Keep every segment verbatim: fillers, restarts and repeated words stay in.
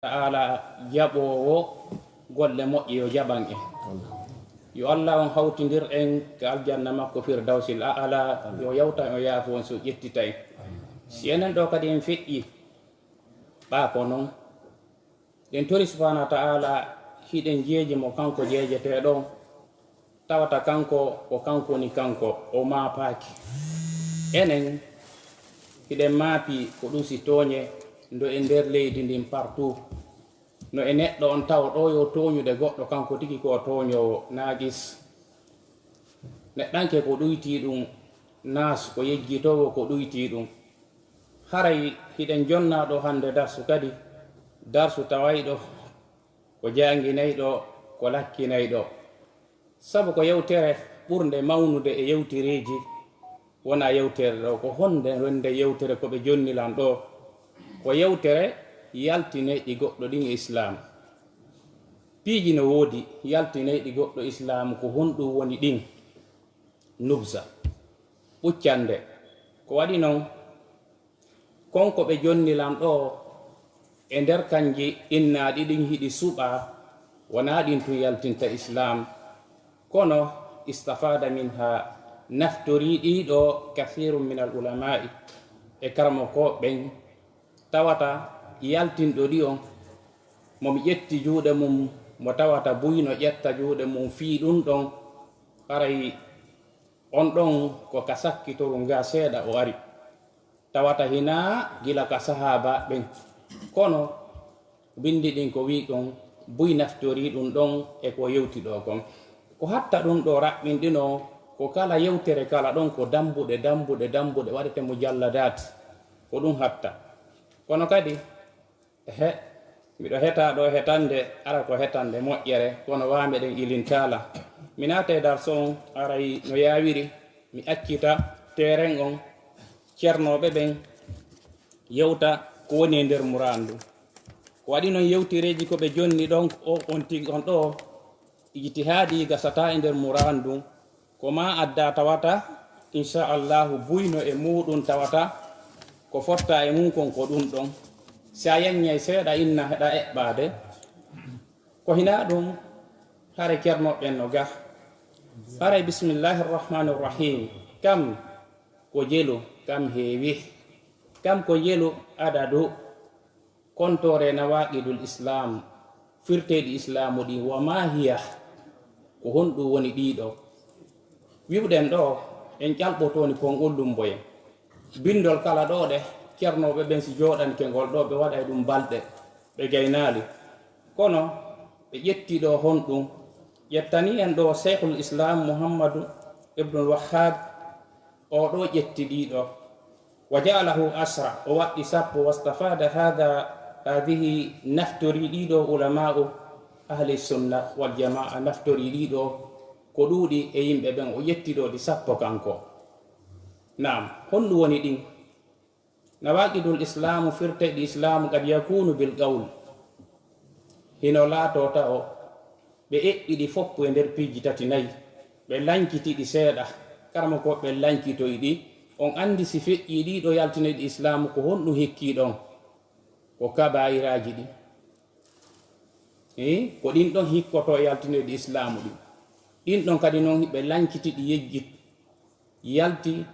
Ta'ala jaɓoowo golle moƴƴe yo jaɓan en. Yo Allah on hawtindir en ka aljanna makko Firdawsil A'la, yo yawtan o yaafo on so ƴettita en. Si enen ɗo kadi en feƴƴi, ɓaa ko non. Ɗen tori Subhaanahu wa Ta'ala hiɗen jeeji mo kanko jeejeteeɗo on, tawata kanko ko kanko woni kanko, o maapaaki. Enen hiɗen maapi ko ɗuusi tooñe ndo e nder leydi ndin partout. No e neɗɗo on tawo ɗo yo tooñude goɗɗo kanko tigi ko o tooñoowo naagis. Neɗɗanke ko ɗuytii ɗum, naas ko yejjitoowo ko ɗuytii ɗum. Haray hiɗen jonnaa ɗo hannde darsu kadi, darsu tawayɗo ko jaanginayɗo, ko lakkinayɗo. Sabu ko yewtere ɓurnde mawnude e yewtereeji, wonaa yewtere ɗo. Ko honde wonde yewtere ko ɓe jonni lan ɗo? Ko yewtere yaltineyɗi goɗɗo ɗin e Islaam. Piiji no woodi yaltineyɗi goɗɗo Islaam, ko honɗum woni ɗin? Nubza. Ɓuccande. Ko waɗi non? Kon ko ɓe jonni lan ɗo e nder kanji innaaɗi ɗin hiɗi suɓaa, wonaa ɗin tun yaltinta Islaam. Kono istafada minha, naftorii ɗi ɗo kasiirun minal ulamaa'i, e karamokooɓe ɓen, tawata yaltinɗo ɗi on, mo mi ƴetti juuɗe mum, mo tawata buy no ƴetta juuɗe mum fii ɗun ɗon, haray on ɗon ko ka sakkitorun ga seeɗa o ari. Tawata hinaa gila ka sahaabaaɓe ɓen. Kono bindi ɗin ko wi'i kon buy naftorii ɗun ɗon e ko yewti ɗo kon. Ko hatta ɗun ɗo raɓɓinɗinoo ko kala yewtere kala ɗon ko dambuɗe, dambuɗe, dambuɗe, waɗete mujalladaat. Ko ɗun hatta. Kono kadi, ehe, miɗo heta ɗo hetande, ara ko hetande moƴƴere, kono wa meɗen ilintaala. Mi naata e darso on, aray no yaawiri, mi accita teeren on, cernooɓe ɓen yewta ko woni e nder muraadu ndun. Ko waɗi non yewtereeji ko ɓe jonni ɗon, o on tigi on ɗo, ijtihaadi gasataa e nder muraadu ndun. Ko maa addaa tawata, insha Allahu, buyno e muuɗum tawata, ko fotta e mum kon ko ɗum ɗon. Si a yaññay seeɗa inna heɗa eɓɓaade. Ko hinaa ɗum, hare Ceerno ɓen no ga. Haray bismillahir rahmanir rahim. Kam ko jelu, kam heewi. Kam ko jelu adadu. Kontoore nawaqidul Islam, firteeɗi Islaamu ɗin, wa ma hiya, ko honɗum woni ɗiɗo? Wi'uɗen ɗo, en ƴalɓotooni kon ullumboyen. Bindol kala ɗo ɗe, ceernooɓe ɓen si jooɗanke ngol ɗo, ɓe waɗay ɗum balɗe, ɓe gaynaali. Kono, ɓe ƴetti ɗo honɗum? Ƴettani en ɗo Shaykhul Islam Muhammadu Ibnul Wahhab, o ɗo ƴetti ɗiɗo. Wa ja'alahu ashra, o waɗɗi sappo, wastafada hadha, hadhihi, naftori ɗiɗo ulama'u ahli sunna wal jama'a, naftori ɗiɗo ko ɗuuɗi e yimɓe ɓen, o ƴetti ɗo ɗi sappo kanko. Naam, honɗum woni ɗin? Nawaqidul islamu, firteeɗi islamu, qad yakunu bil qawl, hino laato tawo ɓe eɓɓi ɗi foppu e nder piiji tati nayi, ɓe lanciti ɗi seeɗa, karamoko ɓe lancitoyi ɗi, on anndi si feƴƴii ɗiɗo yaltinoyɗi islaamu, ko honɗum hikkii ɗon? Ko kabaa'iraaji ɗin. Hii, ko ɗin ɗon hikkoto yaltinoyɗi islaamu ɗin. Ɗin ɗon kadi non ɓe lanciti ɗi yejjit, yalti,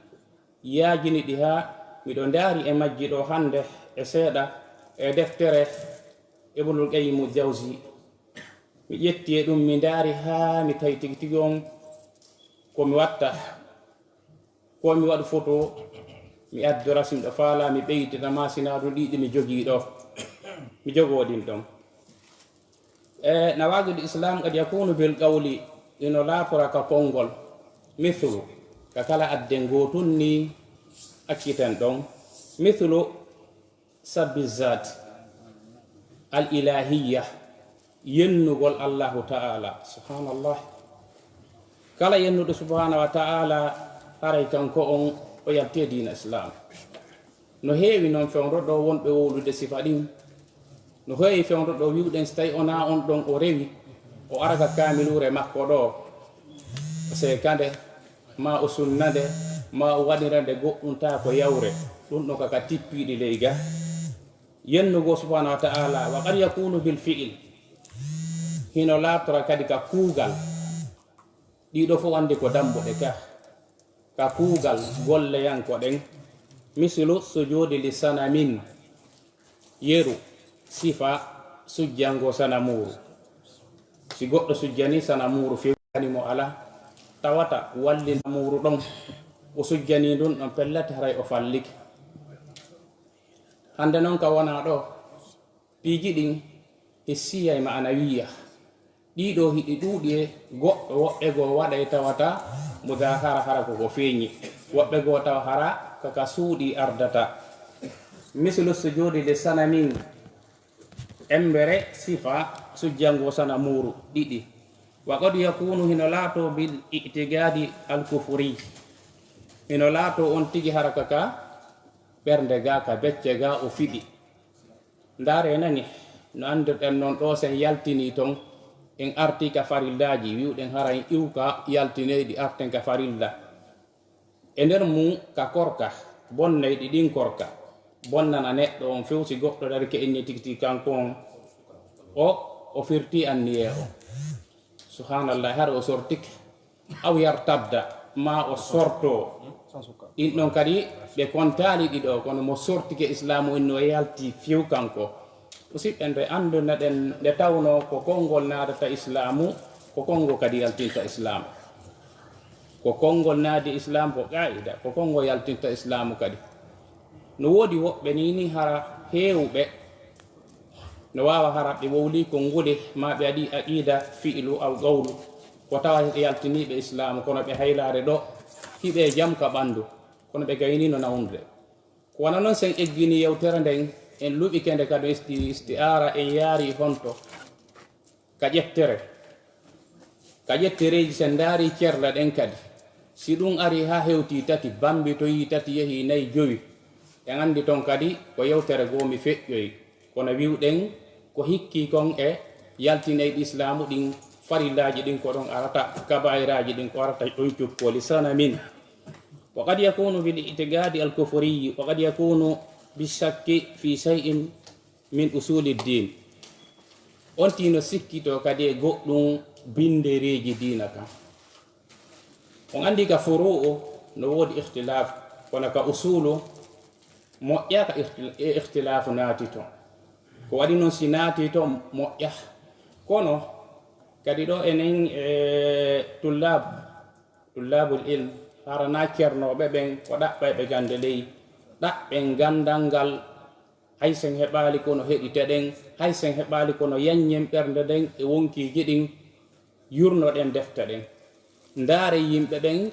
yaajini ɗi haa miɗo ndaari e majji ɗo hannde e seeɗa e deftere Ibnul Qayyimu Jawzi. Mi ƴetti e ɗum, mi ndaari haa mi tawi tigi tigi on ko mi watta. Ko mi waɗu foto, mi addora, si miɗo faala, mi ɓeydita, ma sina ɗum ɗiɗi mi jogii ɗo. Mi jogoo ɗin ɗon. E nawaqidul islam qad yakunu bil qawli, ino laatora ka konngol. Mithlu, ka kala adden gootun ni acciten ɗon. Mithlu, sabbi zat al ilahiyya, yennugol Allahu Ta'ala. Subhanallah. Kala yennuɗo Subhanahu wa Ta'ala, haray kanko on o yalti e diina Islam. No heewi non fewndo ɗo wonɓe wowlude sifa ɗin. No heewi fewndo ɗo wi'uɗen si tawi wonaa on ɗon o rewi, o ara ka kaamiluure makko ɗo, o seekande, ma o sunnande, ma o waɗirande goɗɗum taa ko yawre. Ɗum ɗon kaka tippiiɗi ley ga. Yennugo subhanahu wa ta'ala, wa qad yakunu bil fi'il, hino laatora kadi ka kuugal. Ɗiɗo fof anndi ko dambuɗe ka, ka kuugal golleyanko ɗen. Mislu sujudi li sanamin, yeru sifa sujjango sanamuuru. Si goɗɗo sujjani sanamuuru fewani mo ala, tawata wallin muuru ɗon, o sujjani ndun ɗon, pellati haray o fallike. Hannde non ka wona ɗo, piiji ɗin hissiyay ma'anawiya. Ɗiɗo hiɗi ɗuuɗi e goɗɗo woɓɓe goo waɗay tawata mudahara hara ko ko feeñi. Woɓɓe goo tawa hara ka ka suuɗi ardata. Mislu sujudi li sanamin, embere sifa sujjango sanamuuru ɗiɗi. Wa qad yakunu, hino laato bil i'tigadi al kufri. Hino laato on tigi hara ka ka ɓernde ga, ka becce ga o fiɗi. Ndaare nani, no anndirɗen non ɗo sen yaltini ton, en arti ka farillaaji, wi'uɗen hara en iwka yaltineyɗi arten ka farilla. E nder mum ka korka, bonnayɗi ɗin korka, bonnana neɗɗo on few si goɗɗo dari ke inni tigi tigi kanko on, o, o firti anniyee o. Subhanallah, hara o sortike. Aw yartadda, ma o sorto. Ɗin ɗon kadi ɓe kontaali ɗiɗo, kono mo sortike islaamu inno yalti few kanko. Musidɓe, nde annduna ɗen, nde tawno ko konngol naadata islaamu, ko konngol kadi yaltinta islaamu. Ko konngol naadi islaamu, ko qaa'ida, ko konngol yaltinta islaamu kadi. No woodi woɓɓe ni, ni hara heewɓe, no waawa hara ɓe wowli kongude, ma ɓe aɗi aqida fi'lu aw qawlu, ko tawa hiɓe yaltiniiɓe islaamu, kono ɓe haylaare ɗo, hiɓe jam ka ɓanndu, kono ɓe gaynino nawnude. Ko wano non sen eggini yewtere nden, en luɓike nde ka ɗo isti-, isti'aara, en yaari honto ka ƴettere. Ka ƴettereeji, sen ndaari cerla ɗen kadi, si ɗum ari haa hewti tati, bambitoyi tati, yehi nayi, jowi, en anndi ton kadi ko yewtere goo mi feƴƴoyi. Kono wi'uɗen ko hikki kon e yaltineyɗi islaamu ɗin, farillaaji ɗin ko ɗon arata, kabaa'iraaji ɗin ko arata ɗon cukkooli, sanamin. Wa qad yakunu bil i'tiqadi al kufriyyi, wa qad yakunu bi shakki fi shay'in min usuli din. On tino sikkito kadi e goɗɗum bindereeji diina kan. On anndi ka furu'u no woodi ikhtilaf, kono ka usulu moƴƴa ka ikhtil-, e ikhtilafu naati to. Ko waɗi non si naati to moƴƴa. Kono kadi ɗo enen e tullab, tullabul ilm, hara na cernooɓe ɓen ko ɗaɓɓayɓe gannde ley, ɗaɓɓen ganndal ngal. Hay sen heɓaali kono heɗiteɗen, hay sen heɓaali kono yaññen ɓernde nden e wonkiiji ɗin, yurnoɗen defte ɗen. Ndaare yimɓe ɓen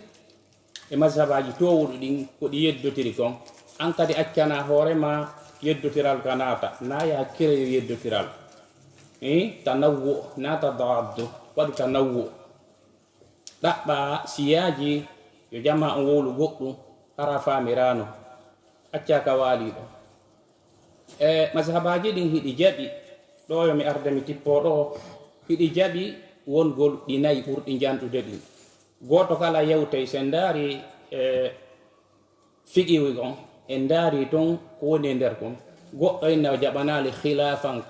e mazhabaaji toowuɗi ɗin ko ɗi yeddotiri kon. An kadi accana hoore ma yeddotiral ka naata, na yaha kireyo yeddotiral. Eh, tanawwu, na tadaddu, waɗu tanawwu. Ɗaɓɓa siyaaji yo jamaa on wowlu goɗɗum, hara faamiraano. Accaa ka waaliiɗo. E mazhabaaji ɗin hiɗi jaɓi, ɗo yo mi arde mi tippoo ɗo, hiɗi jaɓi wongol ɗi nayi ɓurɗi njanɗude ɗin. Gooto kala yewtay, sen ndaari, e, fiqihu on, en ndaari ton ko woni e nder kon. Goɗɗo inna o jaɓanaali khilafan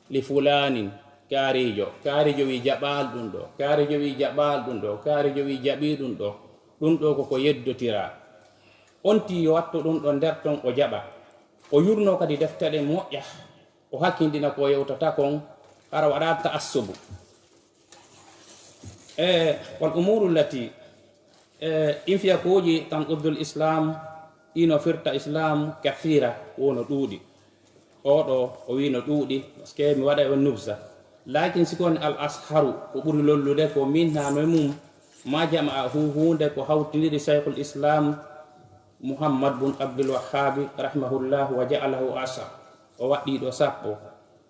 li fulanin, kaarijo. Kaarijo wi jaɓaali ɗum ɗo. Kaarijo wi jaɓaali ɗum ɗo. Kaarijo wi jaɓii ɗum ɗo. Ɗum ɗo ko ko yeddotiraa. On tii yo wattu ɗum ɗo nder ton o jaɓa. O yurno kadi defte ɗen moƴƴa. O hakkindina ko yewtata kon, hara waɗa ta'assubu. E, wal umuru allati, e, in fiyakuuji tanquddul islam, ino firta islam, kathira, wono ɗuuɗi. Oɗo, o wino ɗuuɗi, parce que mi waɗa on nubza. Lakin si kon al asharu, ko ɓuri lollude ko minha no e mum, ma jama'a hu huunde ko hawtindiri shaykhul islam, Muhammad bun Abdul Wahhabi, rahimahullah, wa ja'alahu asha, o waɗɗi ɗo sappo.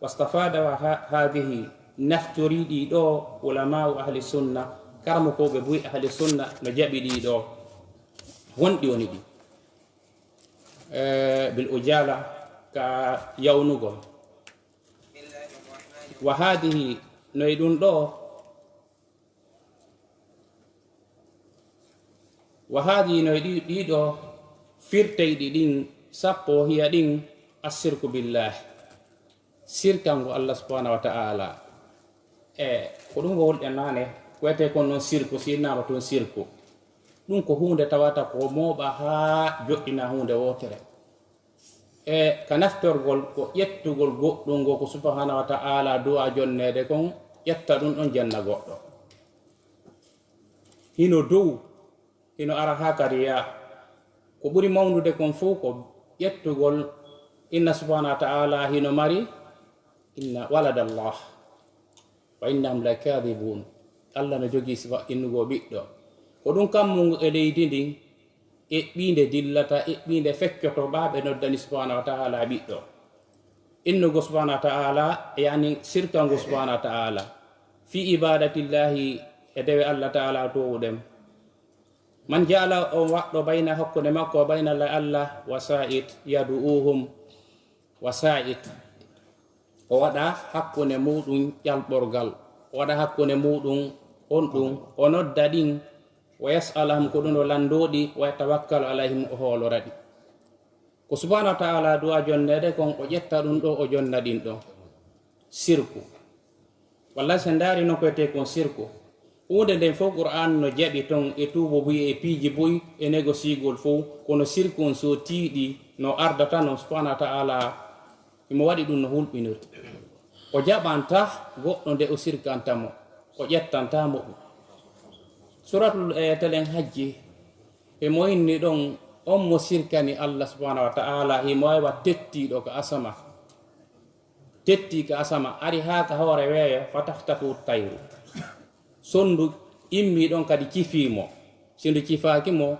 Wastafada wa ha-, hadhihi, naftori ɗi ɗo ulama'u ahli sunna, karamokooɓe buy ahli sunna no jaɓi ɗi ɗo. Honɗi woni ɗi? Eh, bil ujala, ka yawnugol. Wa hadhihi, no e ɗum ɗo, Wa haadii no e ɗi-, ɗiɗo firteyɗi ɗin sappo hiya ɗin Assirku billahi, sirkango Allah subhanahu wa ta'ala. E ko ɗum wowlɗen naane, ko wiyetee kon noon sirku, si innaama toon sirku. Ɗum ko huunde tawata ko mooɓa haa joɗɗina huunde wootere. E ka naftorgol ko ƴettugol goɗɗum ngo ko subhanahu wa ta'ala du'a jonneede kon, ƴetta ɗum ɗon janna goɗɗo. Hino dow, hino ara haa ka riya. Ko ɓuri mawnude kon fof ko ƴettugol inna subhanahu wa ta'ala hino mari inna walada Allah. Wa innahum lakadibun. Allah no jogii sifa innugoo ɓiɗɗo. Ko ɗum kammungo e leydi ndin, eɓɓiinde dillata, eɓɓiinde feccoto, ɓaa ɓe noddani subhanahu wa ta'ala ɓiɗɗo. Innugo subhanahu wa ta'ala, yani sirkango subhanahu wa ta'ala. Fi ibadatillahi, e dewe Allah ta'ala towuɗen. Man ja'ala, on waɗɗo bayna hakkunde makko, bayna la Allah, wasa'it, yad'uhum, wasa'it. O waɗa hakkunde muɗum ƴalɓorgal, o waɗa hakkunde muɗum honɗum, o nodda ɗin, wa yas'alahum, ko ɗum o lanndooɗi, wa yatawakkalu alayhim, o hoolora ɗi. Ko subhanahu wa ta'ala du'a jonneede kon, o ƴetta ɗum ɗo, o jonna ɗin ɗo. Sirku. Walla si ndaari no ko wiyetee kon sirku. Huunde nden fof Qur'an no jaɓi ton e tuubo buy e piiji buy e negosigol fof, kono sirku on so tiiɗi no ardata non subhanahu wa ta'ala, himo waɗi ɗum no hulɓiniri. O jaɓanta goɗɗo nde o sirkanta mo, o ƴettanta mo ɗum. Suratul, eh, telen hajji, himo inni ɗon on mo sirkani Allah subhanahu wa ta'ala, himo waywa tettiiɗo ka asama. Tetti ka asama, ari haa ka hoore weeyo, fa takhtafu tayru. Sonndu immi ɗon kadi cifii mo. Si ndu cifaaki mo,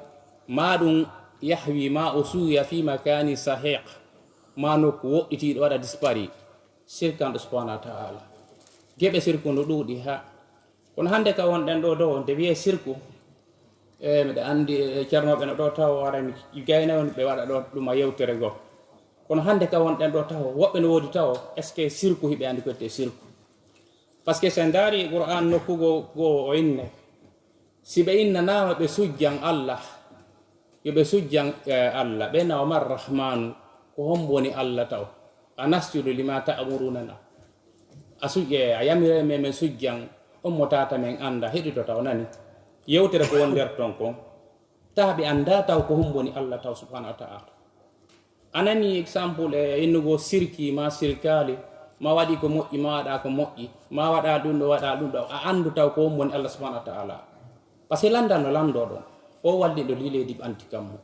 maa ɗum yahwi, maa o suuya fi makani sahiq, maa nokku woɗɗitiiɗo waɗa dispari. Sirkanɗo subhanahu wa ta'ala. Geɓe sirku no ɗuuɗi haa. Kono hannde ka wonɗen ɗo dow, nde wiyee sirku, e miɗa anndi, e, ceernooɓe no ɗo tawo, ara mi gayna on ɓe waɗa ɗo ɗum a yewtere goo. Kono hannde ka wonɗen ɗo tawo, woɓɓe no woodi tawo, est-ce que sirku hiɓe anndi ko wiyetee sirku? Parce que si en ndaari Qur'an nokku goo, goo o inne, si ɓe innanaama ɓe sujjan Allah, yo ɓe sujjan, eh, Allah, ɓe nawa man Rahmanu, ko hombo woni Allah taw? A nasjudu lima ta'murunana. A sujje, a yamire men, men sujjan, on mo tata men annda, heɗito taw nani. Yewtere ko won nder ton kon, taa ɓe annda taw ko hombo woni Allah taw subhanahu wa ta'ala. A nani exemple e innugo sirki ma sirkaali, ma waɗi ko moƴƴi, ma waɗa ko moƴƴi, ma waɗa ɗum ɗo, waɗa ɗum ɗo, a anndu taw ko hombo woni Allah subhanahu wa ta'ala. Parce que lanndal no lanndoo ɗon, o walliɗo ndi leydi ɓanti kammu.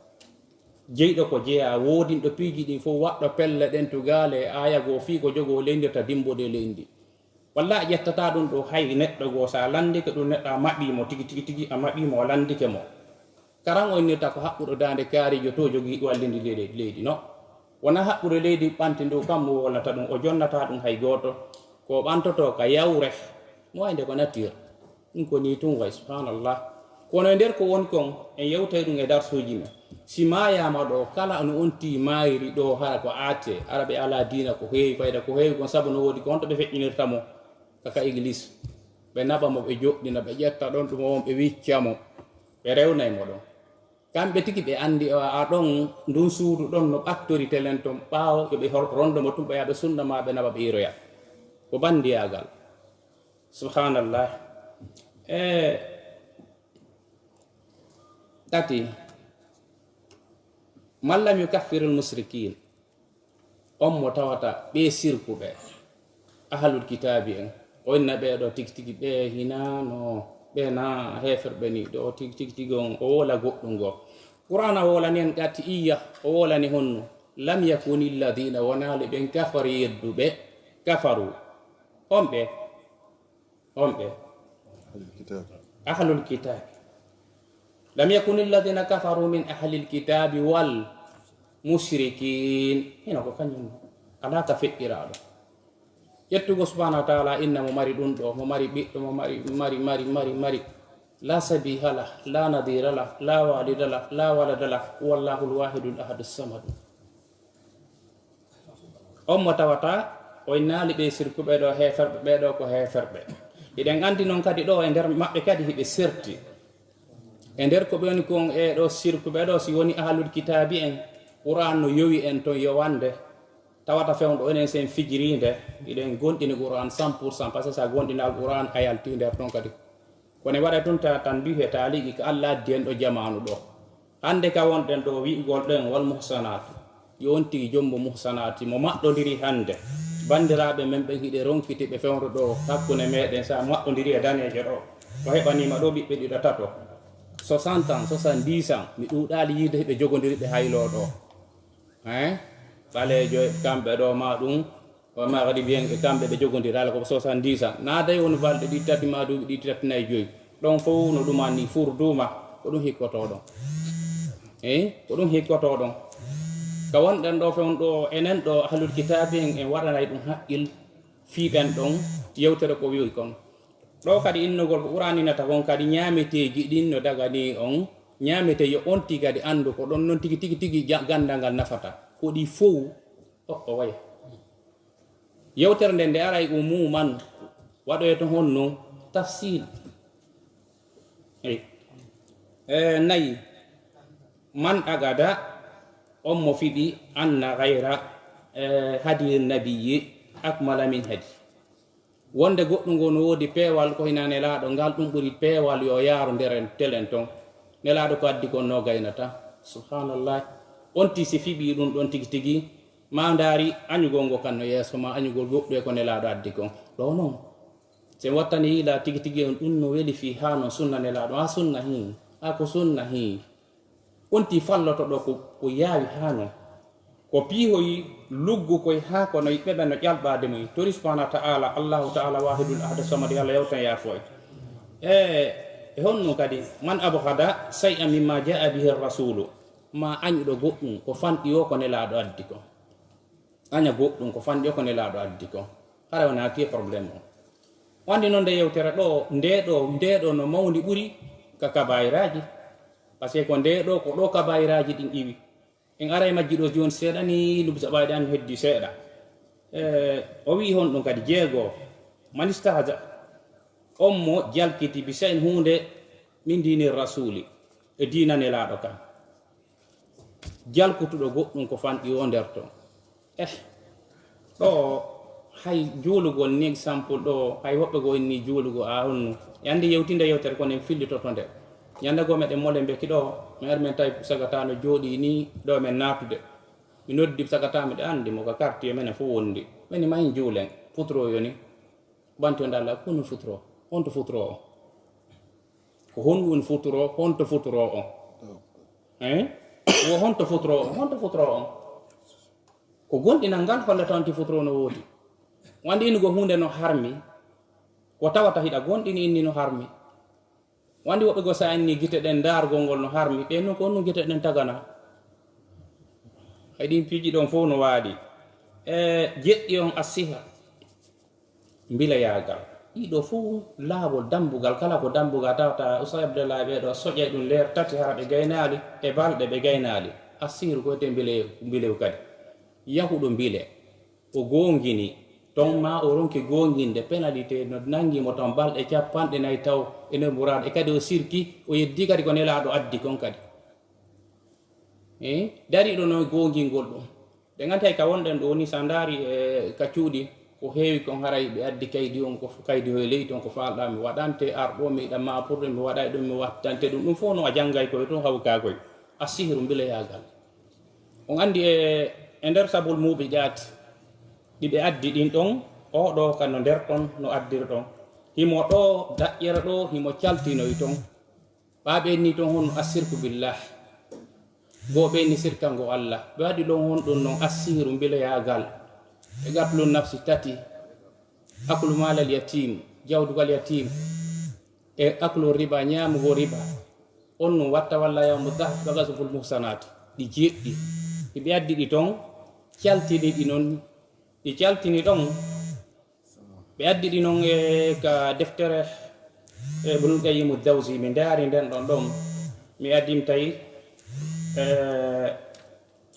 Jeyɗo ko jeyaa, woodinɗo piiji ɗin fof, waɗɗo pelle ɗen tugaale e aaya goo fii ko jogoo leydi ta dimbode leydi. Walla a ƴettataa ɗum ɗo hay neɗɗo goo, so a lanndike ɗum neɗɗo a maɓii mo tigi, tigi, tigi, a maɓii mo, a lanndike mo. Karan o innirta ko haɓɓuɗo daande kaariijo to jogii wallindi leydi, leydi, no? Wonaa haɓɓude leydi ɓanti ndu kammu wowlata ɗum, o jonnataa ɗum hay gooto. Ko o ɓantotoo ka yawre, mo wayde ko nature. Ɗum ko nii tun wayi, subhanallah. Kono e nder ko woni kon, en yewtay ɗum e darsuuji men. Si maayaama ɗo, kala no on tii maayiri ɗo, hara ko aate, ara ɓe alaa diina ko heewi, fayda ko heewi kon, sabu no woodi ko honto ɓe feƴƴinirta mo ka, ka église. Ɓe naɓa mo, ɓe joɗɗina, ɓe ƴetta ɗon ɗum on, ɓe wicca mo, ɓe rewnay mo ɗon. Kamɓe tigi ɓe anndi a, a ɗon, ndun suudu ɗon no ɓattori telen ton, ɓaawo yo ɓe hor-, rondo mo tun, ɓe yaha ɓe sunna ma, ɓe naɓa ɓe iroya. Ko banndiyaagal. Subhanallah. E tati, man lam yukaffirul musrikin, on mo tawata ɓe sirkuɓe, ahlul kitaabi en, o inna ɓe ɗo tigi tigi ɓe hinaano, ɓe na heeferɓe ni, ɗo tigi tigi tigi on, o wola goɗɗum go. Qur'aana wolani en qati iya, o wolani honno, lam yakuni alladina, wonaali ɓen kafari yedduɓe, kafaru. On ɓe, on ɓe. Ahlul kitab. Ahlul kitab. Lam yakuni alladina kafaru min ahlil kitabi wal mushrikin. Hino ko kañum. Alaa ka feƴƴiraaɗo. Ƴettugo subhanahu wa ta'ala inna mo mari ɗum ɗo, mo mari ɓiɗɗo, mo mari, mari, mari, mari, mari. La sabiha lah, la nadira lah, la walida lah, la walada lah, huwa Allahul wahidul ahadus samadu. On mo tawata, o innaali ɓe sirkuɓe ɗo heeferɓe, ɓe ɗo ko heeferɓe. Hiɗen anndi non kadi ɗo e nder maɓɓe kadi hiɓe serti. E nder ko ɓe woni kon e ɗo sirkuɓe ɗo, si woni ahlul kitaabi en, Qur'an no yowi en ton yowande. Tawata fewndo enen sen fijiriinde, iɗen gonɗini Qur'an cent pour cent, parce que sa gonɗina Qur'an a yalti nder ton kadi. Kono waɗa tun ta tan mbihe taaliki ko Allah addi en ɗo jamaanu ɗo. Hannde ka wonɗen ɗo wi'ugol ɗen wal muhsanatu. Yo on tigi jombo muhsanati mo maɗɗondiri hannde. Banndiraaɓe men ɓen hiɗe ronkiti ɓe fewndo ɗo hakkunde meɗen sa maɗɗondiri e daneejo ɗo. O heɓanima ɗo ɓiɓɓe ɗiɗo tato. Soixante ans, soixante-dix ans, mi ɗuuɗaali yiide hiɓe jogodiri ɓe hayloo ɗo. Hein? Ɓaleejo e kamɓe ɗo ma ɗum, o Maghribi en e kamɓe ɓe jogodiri, ala ko soixante-dix ans. Naaday woni balɗe ɗi tati ma duuɓi ɗi tati nayi joyi. Ɗon fof no ɗuman ni furduma, ko ɗum hikkoto ɗon. Eh? Ko ɗum hikkoto ɗon. Ka wonɗen ɗo fewn ɗo, enen ɗo ahlul kitaabi en, en waɗanay ɗum haqqil fii ɓen ɗon yewtere ko wi'oy kon. Ɗo kadi innogol ko quraninata kon kadi ñaameteeji ɗin no dagani on, ñaamete yo on tigi kadi anndu ko ɗon non tigi, tigi, tigi ja-, ganndal ngal nafata. Ko ɗi fow, o, o waya. Yewtere nden nde aray umuman, waɗoyto honno tafsil. Eyi. E, nayi, man agada, on mo fiɓi, anna gayra, e, hadi nabiyyi akmala min hadi. Wonde goɗɗum ngo no woodi peewal ko hina Nelaaɗo, ngal ɗum ɓuri peewal yo yaaru nder en, telen ton. Nelaaɗo ko addi kon no gaynata. Subhanallah. On ti si fiɓi ɗum ɗon tigi tigi, ma ndaari añugol ngo kan no yeeso ma, añugol goɗɗum e ko Nelaaɗo addi kon. Ɗo non. Sen wattani yiila tigi tigi on ɗum no weli fii haa no sunna Nelaaɗo. A sunna hii. A ko sunna hii. On ti falloto ɗo ko, ko yaawi haa non. Ko piihoyi luggu koy haa kono yiɓɓe ɓen no ƴalɓaade mum. Tori subhanahu wa ta'ala, Allahu ta'ala wahidul ahad samad, yo Allah yewtan yaafo en. E, e honno kadi, man abghada shay'an mimma ja'a bihi rasulu. Ma añuɗo goɗɗum ko fanɗi o ko Nelaaɗo addi kon. Aña goɗɗum ko fanɗi o ko Nelaaɗo addi kon. Hara wona ti problème o. O anndi noon nde yewtere ɗo, nde ɗo, nde ɗo no mawndi ɓuri ka kabairaaji. Parce que ko nde ɗo, ko ɗo kabairaaji ɗin iwi. En aray majji ɗo jooni seeɗa ni, lubu saɓaaɗi an heddi seeɗa. E, o wi'i honɗum kadi jeego, man istahza, on mo jalkiti bi shay'in huunde min diini rasuli, e diina Nelaaɗo kan. Jalkutuɗo goɗɗum ko fanɗi o nder ton. Eh, ɗo hay juulugol ni, exemple ɗo, hay woɓɓe goo inni juulugol a honno. Yande yewtinde yewtere kono en fillitoto nde. Ñande goo meɗen mole mbeki ɗo, mi ari men tawi sagata no jooɗi ni, ɗo men naatude. Mi noddi sagata, miɗo anndi mo ka quartier menen fof wondi. Meni mahin juulen, futuro yoni. Banti on dalla, kono futuro, honto futuro o? Ko honɗum woni futuro, honto futuro on? Hein? Wo honto futuro on, honto futuro on? Ko gonɗinal ngal hollata on ti futuro no woodi. Wandi innugo huunde no harmi, ko tawata hiɗa gonɗini inni no harmi. Wandi woɓɓe goo sa inni gite ɗen ndaargol ngol no harmi, ɓe nun ko nun gite ɗen tagana. Hay ɗin piiji ɗon fof no waali. E jeɗɗi on assiha. Mbileyaagal. Ɗiɗo fof laawol dambugal, kala ko dambugal tawata Oustaz Abdoulaye ɓee ɗo soƴay ɗum leer tati hara ɓe gaynaali, e balɗe ɓe gaynaali. Assiru ko wiyetee mbilew, mbilew kadi. Yahuɗo mbile, o goongini, ton ma o ronki goonginde, pénalité no nanngi mo ton balɗe capanɗe nayi taw e nder muraad, e kadi o sirki, o yeddi kadi ko Nelaaɗo addi kon kadi. Eh, dariiɗo no goongingol ɗum. Ɓe nganti hay ka wonɗen ɗo ni, sa ndaari e ka cuuɗi, ko heewi kon haray ɓe addi kaydi on, ko kaydi hoye ley ton, ko faalɗaa mi waɗante, ar ɗo mi yiɗa maapurde, mi waɗay ɗum, mi wattante ɗum. Ɗum fof no a janngay koye ton, hawkaa koye. Assihru mbileyaagal. On anndi e, e nder sabul muuɓi ƴaati, ɗi ɓe addi ɗin ɗon, oo ɗo ka no nder ton, no addir ɗon. Himo ɗo, daƴƴere ɗo, himo caltinoy ton. Ɓa ɓe ni ton honno assirku billah. Goo ɓe ni sirkango Allah. Ɓe waɗi ɗon honɗum non assiru mbileyaagal. E qatlu nafsi tati. Aklu maalal yatim, jawdugal yatim. E aklu riba, ñaamugo riba. On no watta walla yawmu dahf, wa qazful muhsanat. Ɗi jeɗɗi. Ɗi ɓe addi ɗi ton, caltini ɗi non. Ɗi caltini ɗon. Ɓe addi ɗi non e ka deftere e Ibnul Qayyim Jawzi, mi ndaari nden ɗon ɗon. Mi addi mi tawi, e,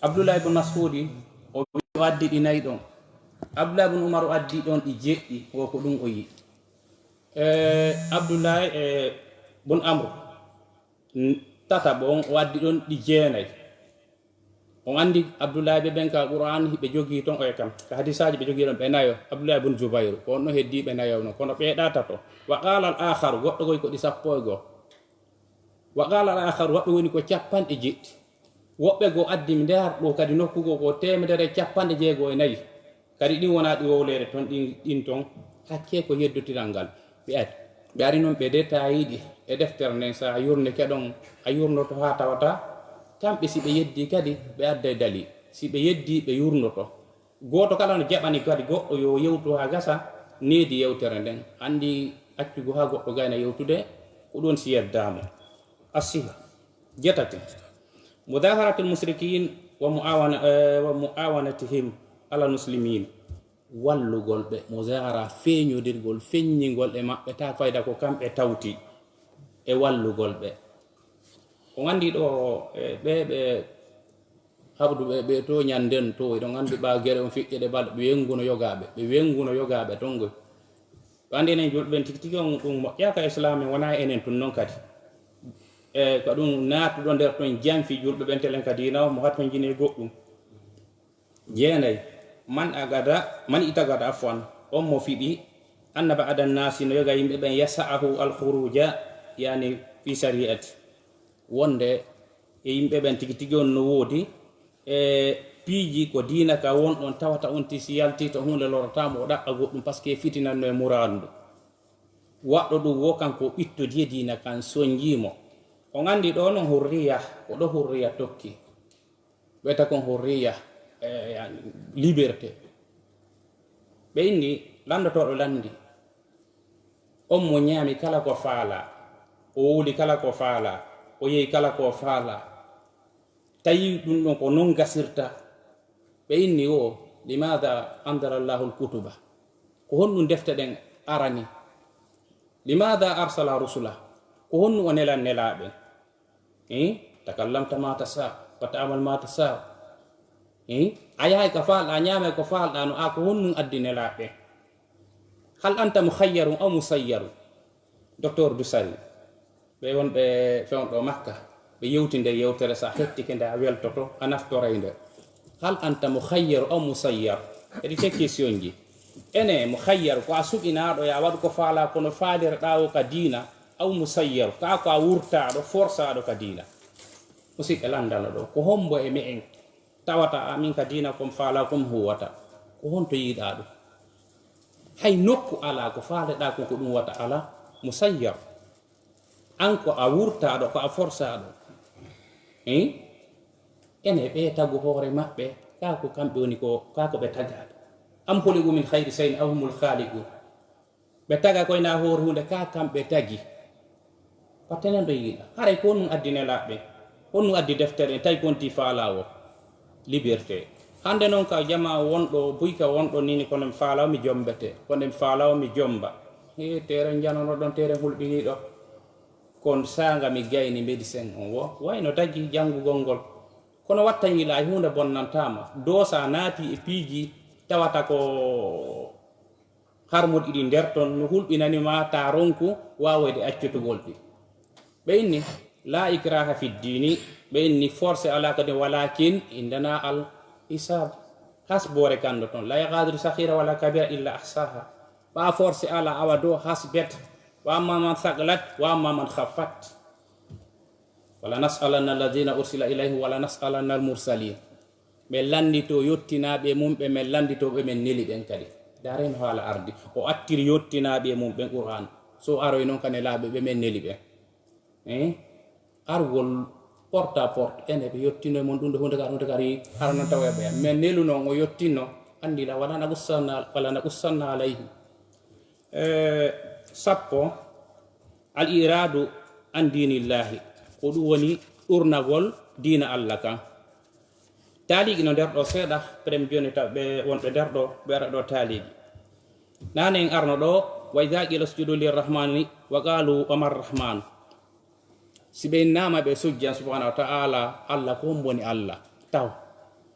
Abdullah ibn Mas'udi, o wi-, o addi ɗi nayi ɗon. Abdullah ibn Umar o addi ɗon ɗi jeɗɗi, o ko ɗum o yi. E, Abdullah, e, bun Amr, n-, tataɓo on, o addi ɗon ɗi jeenayi. On anndi Abdullahi ɓe ɓen ka Qur'an, ɓe jogii ton oya kam. Ka hadisaaji ɓe jogii ɗon ɓe nayo. Abdullahi bun Jubayru, ko on ɗon heddii ɓe nayo non. Kono ɓe ɗa tato. Wa qala al akharu, goɗɗo goy ko ɗi sappo e goo. Wa qala al akharu, woɓɓe woni ko capanɗe jeeɗiɗi. Woɓɓe goo addi mi nder ɗo kadi nokku goo ko teemedere e capanɗe jeego e nayi. Kadi ɗin wonaa ɗi wowleede ton, ɗin, ɗin ton hakkee ko yeddotiral ngal. Ɓe ari, ɓe ari noon ɓe detayiiɗi e deftere nden. So a yurne keɗon, a yurnoto haa tawata kamɓe si ɓe yeddii kadi ɓe adday dalil. Si ɓe yeddii ɓe yurnoto. Gooto kala no jaɓani kadi goɗɗo yo yewtu haa gasa, needi yewtere nden. Anndi accugo haa goɗɗo gayna yewtude, ko ɗon si yeddaama. Asiha. Jetati. Mudaharatul mushrikin wa muawana, eh, wa muawanatihim alal muslimin. Wallugol ɓe, mudahara, feeñodirgol, feññingol e maɓɓe, ta fayda ko kamɓe tawti e wallugol ɓe. Ko nganndi ɗo, eh, ɓe, ɓe haɓdu ɓe, ɓe to ñanden to, eɗon nganndi ɓa gere on fiƴƴe ɗe balɗe, ɓe wenguno yogaaɓe, ɓe wenguno yogaaɓe ton ngoy. Ɓe anndi enen julɓe ɓen tigi tigi on ɗum moƴƴa ka Islam, en wona enen tun non kadi. E ko ɗum naatuɗo nder ton janfi julɓe ɓen telen ka diina o, mo hattonjini e goɗɗum. Jeenay, man agada, man itagada afwan, on mo fiɓi, anna ba'ada nasi, no yoga yimɓe ɓen, yasa'ahu al khuruja, yani fi shari'ati. Wonde e yimɓe ɓen tigi tigi on no woodi, e piiji ko diina ka won ɗon tawata on ti si yalti to huunde lorata mo, o ɗaɓɓa goɗɗum, parce que fitinanno e muraadu. Waɗɗo ɗum wo kanko ɓittodiye diina kan sonjii mo. On anndi ɗo non hurriya, ko ɗo hurriya tokki. Ɓe ta kon hurriya, eh, yani, liberté. Ɓe inni, lanndotooɗo lanndi. On mo ñaami kala ko faala, o wowli kala ko faala, o yehi kala ko faala. Tawi ɗum ɗon ko non gasirta. Ɓe inni o, limada anzala Allahu al-kutuba? Ko honɗum defte ɗen arani? Limada arsala rusula? Ko honɗum o nelan nelaaɓe? Eh? Takallamta ma tasha, wa ta'mal ma tasha. Eh? A yahay ko faalɗa, a ñaamay ko faalɗa, no a ko honɗum addi nelaaɓe? Hal anta mukhayyarun aw musayyarun? Docteur Dusari, ɓe wonɓe fewndo Makka, ɓe yewti nde yewtere, sa hettike nde a weltoto, a naftoray nde. Hal anta mukhayyaru aw musayyar? Kadi te question ji. Ene mukhayyaru ko a suɓinaaɗo, ya waɗu ko faala, kono faalirɗa o ka diina, aw musayyar, ka ko a wurtaaɗo, forsaaɗo ka diina. Musidɓe lanndano ɗo, ko hombo e me'en tawata amin ka diina kon faala, kon huwata? Ko honto yiɗa ɗum? Hay nokku alaa ko faaleɗaa kon ko ɗum wata alaa, musayyar. An ko a wurtaaɗo, ko a forsaaɗo. Hein? Ene ɓe tagu hoore maɓɓe, kaa ko kamɓe woni ko, kaa ko ɓe tagaaɓe. Am khuliqu min khayri shay'in aw humul khaliqun. Ɓe taga koye na hoore huunde, kaa kamɓe tagi. Ko tenenɗo yiɗa. Haray ko honɗum addi nelaaɓe? Honɗum addi deftere? Tawi ko honti faalaawo? Liberté. Hannde noon ka jamaa wonɗo, buy ka wonɗo nini, kono mi faalaawo, mi jombete. Kono mi faalaawo, mi jomba. He, teeren janono ɗon, teeren hulɓiniiɗo. Kon saanga mi gayni médecin on wo, wayno dagi janngugol ngol. Kono watta yiila hay huunde bonnantaama. Doosa naati e piiji tawata ko harmuɗi ɗi nder ton no hulɓinani ma ta ronku waawayde accutugol ɗi. Ɓe inni, la ikraha fi ddini, ɓe inni forcé alaa kadi, walakin indana al hisab. Hasboore kanndo ton. La yughadiru saghira wala kabira illa ahsaha. Ɓa forcé alaa, awa do hasbet. Wa amma man thaqulat, wa amma man khaffat. Wala nas'alanna alladhina ursila ilayhim, wala nas'alanna al mursalin. Ɓe lanndito yottinaaɓe mum ɓe, men lanndito ɓe men neli ɓen kadi. Daren haala ardi. O attiri yottinaaɓe mum ɓen Qur'an. So aroy noon ka nelaaɓe ɓe men neli ɓen. Eh? Argol porte à porte, ene ɓe yottino e mon ɗum ɗo huunde kadi, huunde kadi, hara noon tawa e ɓe. Men nelu noon o yottinno, anndi la wala naqussanna, wala naqussanna alayhim. Eh, sappo, al iradu an dinillahi, ko ɗum woni ɗurnagol diina Allah kan. Taaliki no nder ɗo seeɗa, prem joni taw ɓe wonɓe nder ɗo, ɓe ara ɗo taaliki. Nane en arno ɗo, wa idha qila usjudu lirrahmani wa qalu wa man rahman. Si ɓe innama ɓe sujjan subhanahu wa ta'ala, Allah ko on woni Allah taw.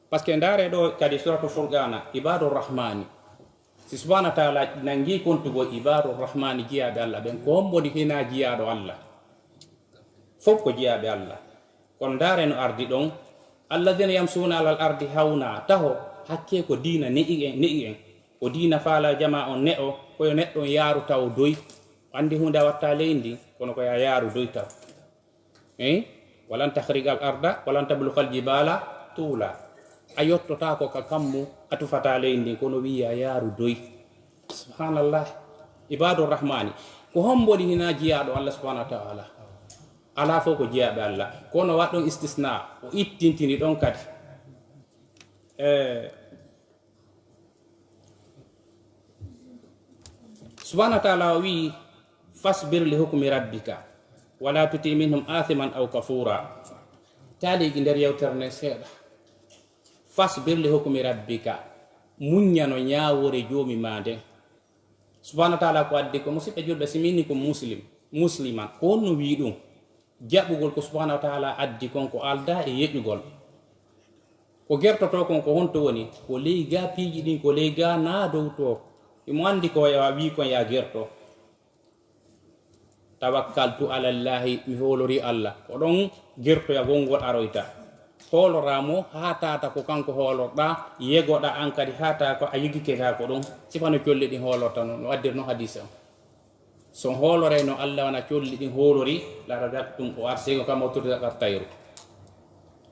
Parce que ndaare ɗo kadi suratu Furqana, ibadur rahmani. Si subhanahu wa ta'ala nangi kontugol ibadur rahmani, jiyaaɓe Allah ɓen, ko hombo woni hina jiyaaɗo Allah? Fof ko jiyaaɓe Allah. Kono ndaare no ardi ɗon, Alladhina yamshuna alal ardi hawna, taho hakke ko diina ne'i en, ne'i en. Ko diina faala jama on ne'o, ko yo neɗɗo on yaaru tawo doy. O anndi huunde a watta ley ndi, kono ko ya yaaru doy taw. Eh? Walan takhriqa al arda, walan tabluqa al jibala tula. A yottotaako ka kammu, a tufata ley ndi, kono wiya yaaru doy. Subhanallah. Ibadur Rahmani. Ko hombo woni hina jiyaaɗo Allah subhanahu wa ta'ala? Alaa fof ko jiyaaɓe Allah. Kono waɗɗon istisna, o ittintini ɗon kadi. Eh, subhanahu wa ta'ala o wi'i, "Fasbir li hukmi rabbika, wala tuti minhum athiman aw kafura." Taaliki nder yewtere nden seeɗa. "Fasbir li hukmi rabbika." Muññano ñaawore joomi ma nden. Subhanahu wa ta'ala ko addi ko, musidɓe julɓe, si mi inni ko muslim, musliman, ko honno wi'i ɗum? Jaɓugol ko subhanahu wa ta'ala addi kon ko alda e yeƴugol. Ko gertotoo kon ko honto woni? Ko ley ga piiji ɗin, ko ley ga na dow to. Imo anndi ko ya, wi'i kon ya gerto. "Tawakkaltu ala Allahi", mi hoolori Allah. Ko ɗon gertoyagol ngol aroyta. Hoolora mo haa tata ko kanko hoolorɗa, yegoɗa an kadi haa ta ko a yegike ka ko ɗon. Sifano colli ɗin hoolorta non, no addir non hadisa on. So on hoolorayno Allah wona colli ɗin hoolori, la razaqtum, o arsego kama turzaqa tayru.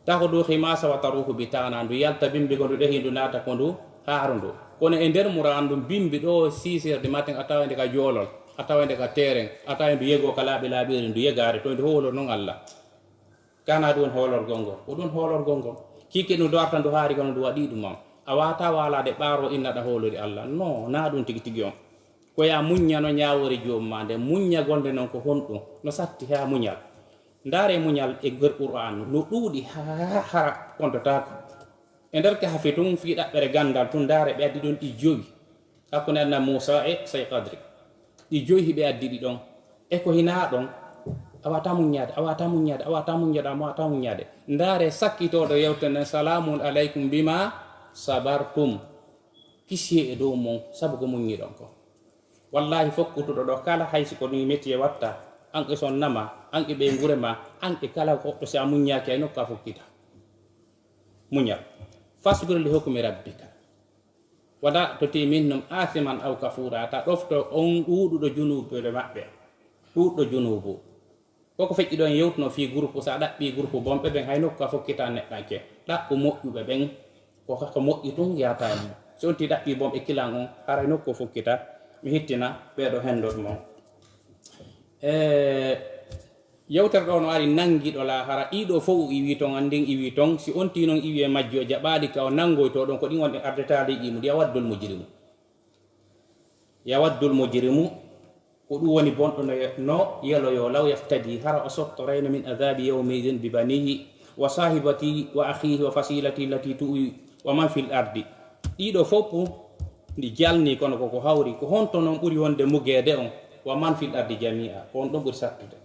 Takhudhu khimasa wa taruhu bitana, ndu yalta bimbi ko ndu ɗehi, ndu naata ko ndu haarundu. Kono e nder mura an ɗum bimbi ɗo six heures du matin, a tawa nde ka joolol, a tawa nde ka terrain, a tawa ndu yego ka laaɓi laaɓiri, ndu yegaare to ndu hoolor non Allah. Kana ɗum hoolorgol ngol, ko ɗum hoolorgol ngol. Kiike ɗum do arta ndu haari kono ndu waɗi ɗum am. A wata walaade ɓaaro innaɗa hoolori Allah. No, na ɗum tigi tigi on. Ko ya muññano ñaawori joom ma nde. Muññagol nde non ko honɗum? No satti ha muñal. Ndaare muñal e nder Qur'an no ɗuuɗi ha hara kontotaako. E nder Kahfi tun fii ɗaɓɓere gandal tun ndaare ɓe addi ɗon ɗi jowi. Hakkunde Annabi Muusa e Sey Kadri. Ɗi jowi hiɓe addi ɗi ɗon. E ko hinaa ɗon, a wata muññaade, a wata muññaade, a wata muññaade, a wata muññaade. Ndaare sakkitooɗo yewtere nden, "Salaamun alaykum bima sabartum." Kisiyee e dow mon, sabu ko muññiɗon ko. Wallahi, fokkutuɗo ɗo kala, hay si ko ni métier watta, an e sonna ma, an e ɓeynguure ma, an e kala goɗɗo, si a muññaaki, hay nokku a fokkita. Muñal. Fasbir li hukmi rabbika. Wala tuti minhum athiman aw kafura. Ta ɗofto on ɗuuɗuɗo junuubu e maɓɓe. Ɗuuɗɗo junuubu. Koko feƴƴi ɗon yewtuno fii groupe, sa ɗaɓɓi groupe bonɓe ɓen, hay nokku a fokkita neɗɗanke. Ɗaɓɓu moƴƴuɓe ɓen, ko, ko moƴƴi tun yata e mum. Si on ti ɗaɓɓi bonɓe kilan on, haray nokku o fokkita, mi hittina ɓeeɗo hendot mon. E, yewtere ɗo no ari nangiɗo laahara, ɗiɗo fof o iwi ton, andin iwi ton, si on ti non iwi e majji o jaɓaali ka o nangoyto ɗon, ko ɗin on ɗe ardetaali imu, ya waddul mujrimu. Ya waddul mujrimu, ko ɗum woni bonɗo no ye-, no yeloyo, law yaftadi, hara o sottorayno min adabi yawmi idin bi banihi, wa sahibati, wa akhihi, wa fasilati, lati tuwi, wa man fil ardi. Ɗiɗo fof ndi jalni, kono koko hawri. Ko honto non ɓuri wonde mugeede on? Wa man fil ardi jamia, ko on ɗon ɓuri sattude.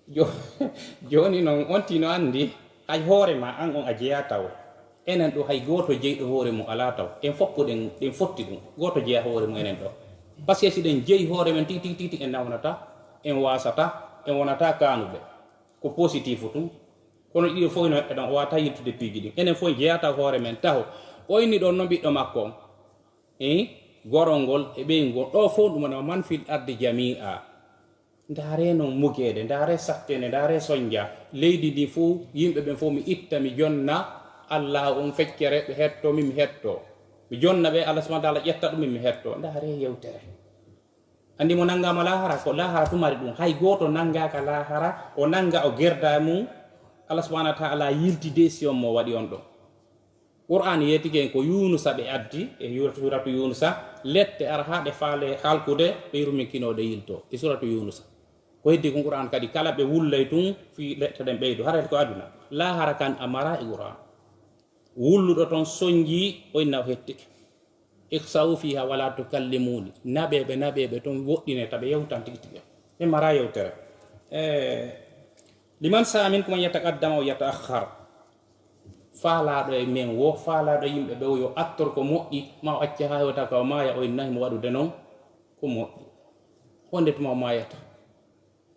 Jo-, jooni noon, on tino anndi, hay hoore ma, an on a jeyaa taw. Enen ɗo, hay gooto jeyɗo hoore mum alaa taw. En fof ɗen, ɗen fotti ɗum. Gooto jeyaa hoore mum enen ɗo. Parce que si ɗen jeyi hoore men tigi, tigi, tigi, tigi, en nawnata, en waasata, en wonata kaanuɓe. Ko positif tun. Kono ɗiɗo fof no eɗen o wata yiltude piiji ɗin. Enen fof en jeyata hoore men taho. O inni ɗon no ɓiɗɗo makko on. Eh? Gorol ngol e ɓeyngol. Ɗo fof ɗum woni man fil ardi jamia. Ndaare non mugeede, ndaare sattene, ndaare sonja. Leydi ndi fof, yimɓe ɓen fof mi itta, mi jonna. Allah on feccere, ɓe hetto, min mi hetto. Mi jonna ɓe, Allah subhanahu wa ta'ala ƴetta ɗum, min mi hetto. Ndaare yewtere. Anndi mo nanngama laahara, ko laahara tumari ɗum. Hay gooto nanngaaka laahara, o nannga o gerda e mum. Allah subhanahu wa ta'ala yilti décision mo waɗi on ɗo. Qur'an yeetike en ko Yuunusa ɓe addi, e yu-, suuratu Yuunusa, lette ara haa ɗe faale halkude, ɓe yurmin kinoo ɗe yilto. E suuratu Yuunusa. Ko heddi kon Qur'an kadi, kala ɓe wullay tun, fii lette ɗen ɓeydo. Haray ko aduna. Laahara kan a mara e Qur'an. Wulluɗo ton sonji, o inna o hettike. Ikhsa'u fiha wala tukallimuni. Naɓeɓe, naɓeɓe ton woɗɗine, taɓe yewtan tigi tigi. Ɓe mara yewtere. Eh, liman sa'a minkum an yataqaddama aw yata'akhkhar. Faalaaɗo e men wo, faalaaɗo e yimɓe ɓe wo yo attor ko moƴƴi, ma o acca haa hewta ka o maaya, o inna himo waɗude non ko moƴƴi. Honde tuma o maayata?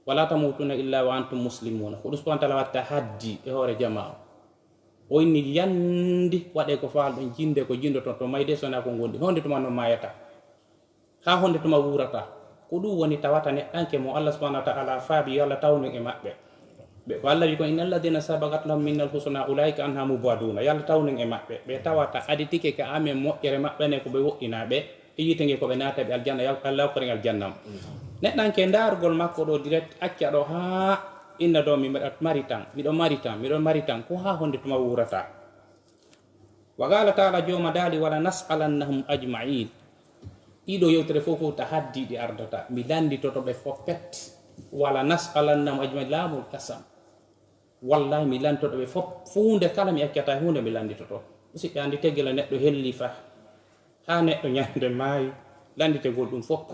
Wala tamutunna illa wa antum muslimuna. Ko ɗum subhanahu wa ta'ala watta haddi e hoore jamaa o. O inni yandi waɗe ko faalɗon jinde, ko jindoton to mayde, sona ko gondi. Honde tuma no mayata? Ha honde tuma wurata? Ko ɗum woni tawata neɗɗanke mo Allah subhanahu wa ta'ala faabi, yo Allah tawnu e maɓɓe. Ɓe, ko Allah wi ko, "Innal ladhina sabaqat lahum minnal husna ulaika anha mubaduna." Yo Allah tawnu e maɓɓe. Ɓe tawata aditike ka amen moƴƴere maɓɓe ne ko ɓe woɗɗinaɓe. E yiite nge ko ɓe naata ɓe aljanna, yo Allah hokkoren aljanna. Neɗɗanke ndaargol makko ɗo direct, acca ɗo ha inna ɗo mi mbaɗat mari tan, miɗo mari tan, miɗo mari tan, ko ha honde tuma wurata? Wa qala ta'ala, jooma daali, "Wala nas'alannahum ajma'in." Ɗiɗo yewtere fof ko ta haddi ɗi ardata, mi landitoto ɓe fof pet. "Wala nas'alannahum ajma'in." Laamul qasam. Wallahi, mi lantoto ɓe fof. Fuunde kala mi accata hunde, mi landitoto. Musidɓe, andi tegela neɗɗo helli fa. Ha neɗɗo ñande maayi, landitegol ɗum fof.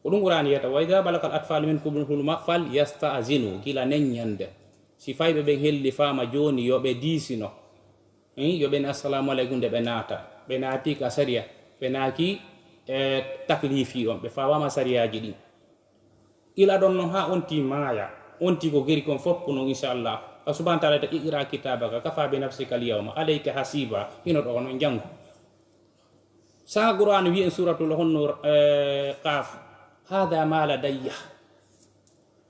Ko ɗum Qur'aani wiyata, "Wa idha balagal atfalu minkumul huluma fal yasta'zinu." Gila nen ñande. Si fayɓe ɓen helli faama jooni, yo ɓe diisino. Hin, yo ɓe ni assalamu aleykum nde ɓe naata. Ɓe naati ka sariya, ɓe naaki, e, taklifi on, ɓe fawama sariyaaji ɗin. Ila ɗon non ha on ti maaya, on ti ko geri kon fof ko non, inchallah. A subhanahu wa ta'ala ta iqra kitabaka kafa bi nafsika al yawma alayka hasiba. Hino ɗo non jangu. Sa Qur'an wi en suratul honno, eh, Qaf. "Hadha ma ladayya."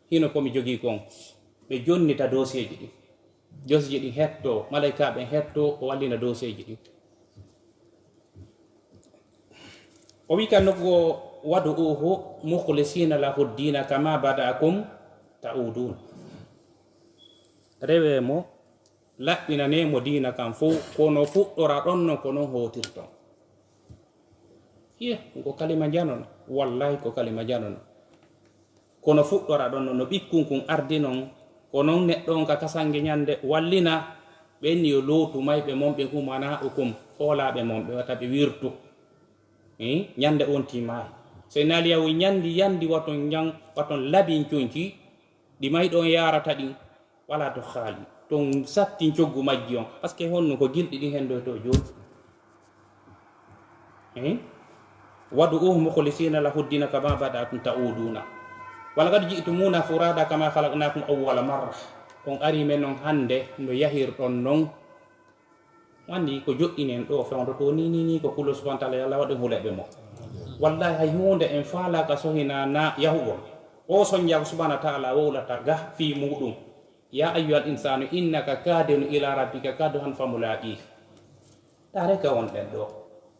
Hino ko mi jogi kon. Ɓe jonnita dossier ji ɗin. Dossier ji ɗin hetto, malaika ɓen hetto, o wallina dossier ji ɗin. O wi kan nokku o, "Wad'uhu mukhlisina lahu dina kama bada'akum ta'udun." Rewe mo, laɓɓinane mo diina kan fow, kono fuɗɗora ɗon non ko non hotirton. Iye, ko kalima janono. Wallahi ko kalima janono. Kono fuɗɗora ɗon non no ɓikkun kun ardi non, ko non neɗɗo on ka kasange ñande wallina, ɓen yo lootu mayɓe mon ɓe umana ukum, hoolaaɓe mon ɓe wata ɓe wirtu. Eh, ñande on ti maayi. Sey naali yawu ñandi yandi waton ñan, waton labin conci, ɗi may ɗon yarata ɗin, wala to haali. Ton sattin coggu majji on. Parce que honno ko gilɗi ɗin hen ɗo to jooni. Eh? "Wad'uhu mukhlisina lahu dina kama bada'akum ta'uduna. Wa laqad ji'tumuna furada kama khalaqnakum awwala marra." On ari men on hande no yahirɗon non. Wandi ko joɗɗinen ɗo fewndo to ni, ni, ni ko kullo subhanahu wa ta'ala, yo Allah waɗu huleɓe mo. Wallahi hay hunde en faalaka sohina na yahuɓon. O sonja ko subhanahu wa ta'ala wowlata ga fi muɗum. "Ya ayyuhal insanu innaka kadihun ila rabbika kadhan famulaqih." Tare ka wonɗen ɗo.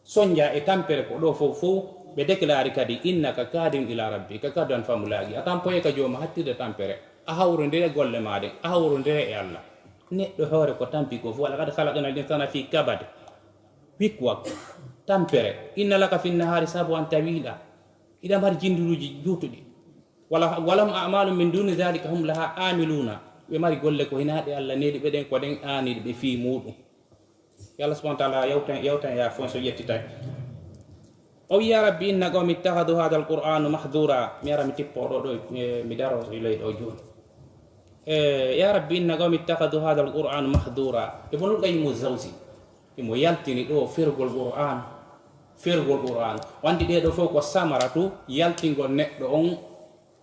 Sonja e tampere ko ɗo fof fof ɓe déclare kadi, "Innaka kadihun ila rabbika kadhan famulaqih." A tampoye ka jooma hattirde tampere. A hawrondire golle ma ɗen. A hawrondire e Allah. Neɗɗo hoore ko tampi ko fof. "Wa laqad khalaqnal insana fi kabad." Wikwak. Tampere. "Inna laka fin nahari sabhan tawila." Iɗa mari jindiruuji juutuɗi. Wala, "Walahum a'malu min duni dhalika hum laha amiluna." Ɓe mari golle ko hinaaɗe Allah neli ɓe ɗen, ko ɗen aaniɗe ɓe fii muɗum. Yo Allah subhanahu wa ta'ala yawtan, yawtan ya fon so ƴettitay. O wi, "Ya Rabbi, inna qawmi ittakhadhu hadha al-Qur'ana mahdhura." Mi ara mi tippo ɗo, ɗo, eh, mi daro so ley ɗo jooni. Eh, "Ya Rabbi, inna qawmi ittakhadhu hadha al-Qur'ana mahdhura." Ibnul Qayyim al-Jawzi, imo yaltini ɗo fergol Qur'an, fergol Qur'an. Wandi ɗe ɗo fof ko samaratu yaltingol neɗɗo on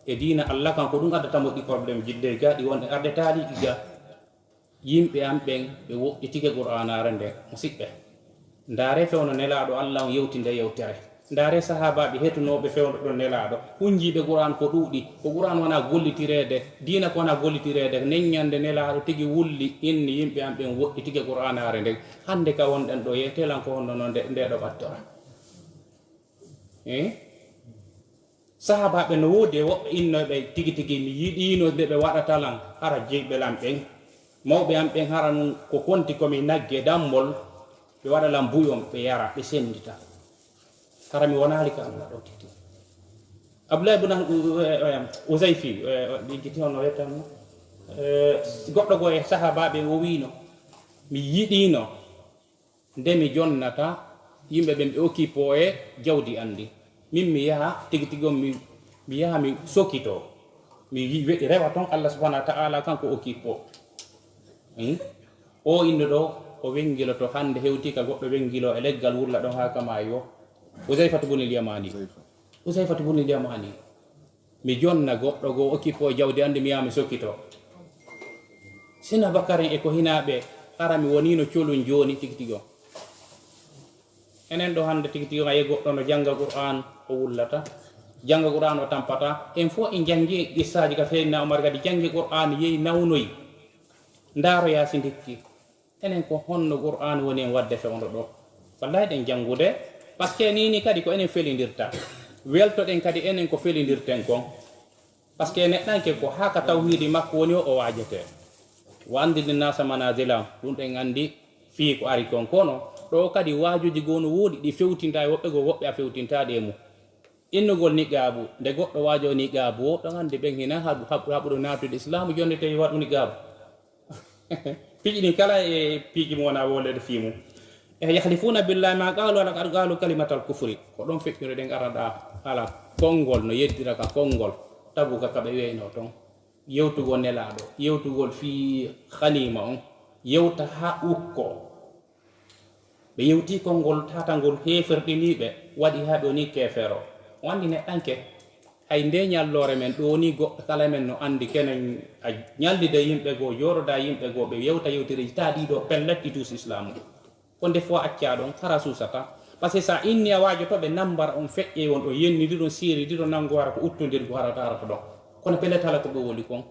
e diina Allah kan, ko ɗum addata mo ɗi problème jidde ga ɗi wonɗe arde taali ga. Yimɓe am ɓen, ɓe woɗɗitike Qur'aanaare nden, musiɓɓe. Ndaare fewno Nelaaɗo Allah on yewti nde yewtere. Ndaare sahaabaaɓe hetunooɓe fewndo ɗon Nelaaɗo, hunjiiɓe Qur'aan ko ɗuuɗi, ko Qur'aan wona gollitireede, diina ko wona gollitireede, nden ñande Nelaaɗo tigi wulli, inni yimɓe am ɓen woɗɗitike Qur'aanaare nden. Hannde ka wonɗen ɗo, yeetelan ko honno non nde, nde ɗo ɓattora. Eh? Sahaabaaɓe no woodi e woɓɓe innooɓe tigi tigi, mi yiɗiino nde ɓe waɗata lan, hara jeyɓe lan ɓen. Mawɓe am ɓen, hara nun ko konti ko mi nagge dambol, ɓe waɗa lan buyon, ɓe yara, ɓe sendita. Hara mi wonaali ka Allah ɗo tigi. Abdullah ibn U-, U-, U-, Uzayfi, eh, ɗi giti hono wiyata no? Eh, goɗɗo go e sahaabaaɓe o wiino, mi yiɗiino nde mi jonnata yimɓe ɓen ɓe occupé e jawdi an ndi. Min mi yaha tigi tigi on, mi, mi yaha mi sokito. Mi yi-, we-, rewa ton Allah subhanahu wa ta'ala kanko occupé. Hmm? O inno ɗo, o wengiloto hannde hewti ka goɗɗo wengilo e leggal wurla ɗon haa ka maayo. Uzayfatu bunil Yamani. Uzayfatu bunil Yamani. Mi jonna goɗɗo goo occupé jawdi an ndi mi yaha mi sokkito. Sina Bakar en e ko hinaa ɓe, hara mi woniino colun jooni tigi tigi on. Enen ɗo hannde tigi tigi on, a yi'ay goɗɗo no jannga Qur'aan, o wullata. Jannga Qur'aan, o tampata. En fof en janngi qissaaji ka Seydina Umar, kadi janngi Qur'aan, yehi nawnoyi. Ndaaroyaa si ndikki. Enen ko honno Qur'aan woni en waɗde fewndo ɗo? Wallaahi ɗen janngude, parce que nii nii kadi ko enen felindirta. Weltoɗen kadi enen ko felindirten kon. Parce que neɗɗanke ko haa ka tawhiidi makko woni o, o waajetee. Wa anziri nnaasa manaazilahum, ɗum ɗen anndi fii ko ari kon. Kono ɗo kadi waajuuji goo no woodi ɗi fewtinta e woɓɓe goo, woɓɓe a fewtintaade e mum. Innugol niqaabu, nde goɗɗo waajoo niqaabu, o ɗon anndi ɓen hina haɓu, haɓu, haɓuɗo naatude Islaamu, jonnde tawi waɗu niqaabu. Piiji ɗin kala e piiji mo wona wolede fii mum. E yahlifuuna billahi ma qaalu wa laqad qaalu kalimatal kufri. Ko ɗon feƴƴude ɗen arata ala konngol, no yeddira ka konngol. Tabuka ka ɓe wiyayno ton. Yewtugol Nelaaɗo, yewtugol fii haniima on, yewta haa ukko. Ɓe yewti konngol tatangol heeferɗinii ɓe, waɗi haa ɓe woni keefeero. O anndi neɗɗanke, hay nde ñalloore men ɗo ni, goɗɗo kala men no anndi kenen a ñallida yimɓe goo, jooɗoda yimɓe goo, ɓe yewta yewtereeji taadiiɗo pellet i tuusi Islaamu. Ko nde fof accaa ɗon, hara suusata. Parce que so a inni a waajoto ɓe, nambar on feƴƴe won ɗo, yennidi ɗon, siiridi ɗon, nanngu hara ko uttondirgo hara taarata ɗon. Kono pellet hala ko ɓe woni kon.